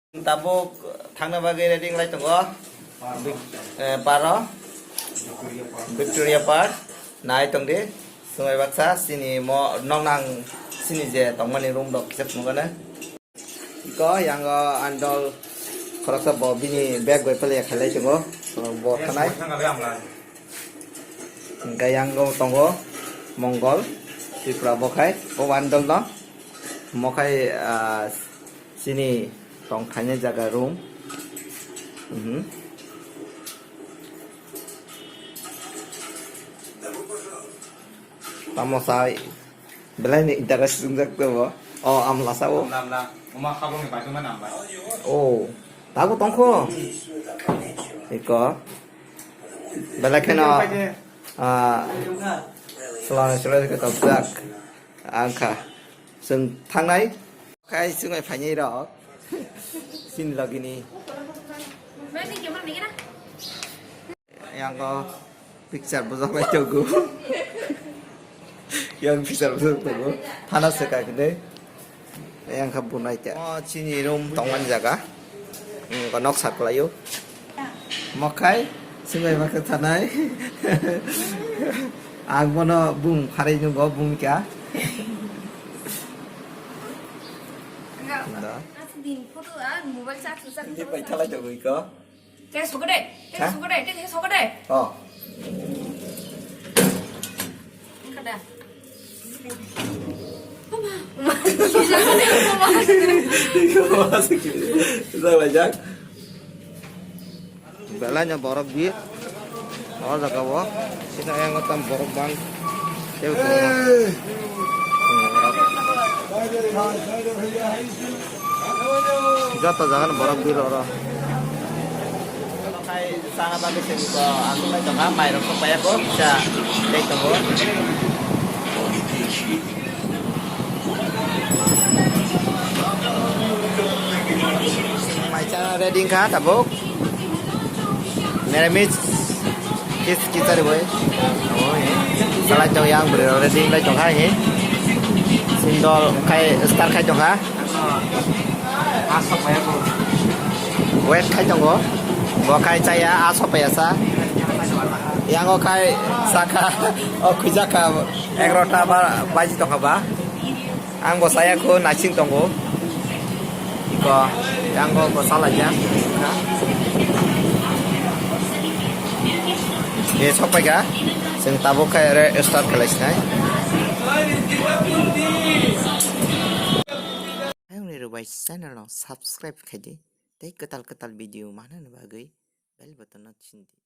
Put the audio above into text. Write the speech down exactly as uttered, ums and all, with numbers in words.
Tabuk thangna bagwi ready wng lai tongo. Vic-, eh, Paro. Victoria Park. Nai tong di. Swngwi baksa chini mo noknang chini je tongmani room rok kisa phunukgana. Iko yango andol khoroksa bo bini bag bai phalya khailai tongo. Bo thanai. Hwnkhe yango tongo Mongol Tripura bokhai. O andol no mokhai, ah, chini tong thainai jaga room. Mhm. Tamo sai belai ni interest wngjak tebo. O amla sao. Amla, amla. Oma khabong ni paituma nang bai. O, tago tongkho. Iko. Belai kheno, ah, selai selai khe topjak. Angkha. Chwng thangnai. Khai chwng bai phainai rok. Sin logini. Yang ko picture bujak bai tongo. Yang picture bujak tongo. Thana se kai kene. Yang kha bunai ta. O chini room tongmani jaga. Ko nok sa kwlaio. Mokhai, swngbai ma khe thanai. Ang bono bung pharwi nungo, bung kya. Enggak. Da. Din photo ah, mobile charge usah. Ini pai thalai jagoi ko. Teng sokode, teng sokode, teng sokode. Oh. Kada. Belai no borok bir. O jaga o. Sina yang tam borok bang. Tei borok. Joto jaga no borok bir oro. Sana bagwi se ko ang lai tongkha, mairok sok paya ko, kisa dei tongo. Mai chana ready kha tabuk. Meramis kis kisari boy. Salai tong yang bro ready lai tongkha he. Sindol khai star khai tongkha. Wait khai tongo. Bo khai chaya, a sopaya sa. Yango khai saka, o khuijaka egarota ba baji tongkha ba. Ang bo saya kho naising tongo. Iko, yango bo salaija. Ye sopaiga. Chwng tabuk khai re start khlai sinai. Ayang ni rwbai channel no subscribe khai di, tei kwtal kwtal video manani bagwi bell button no sindi.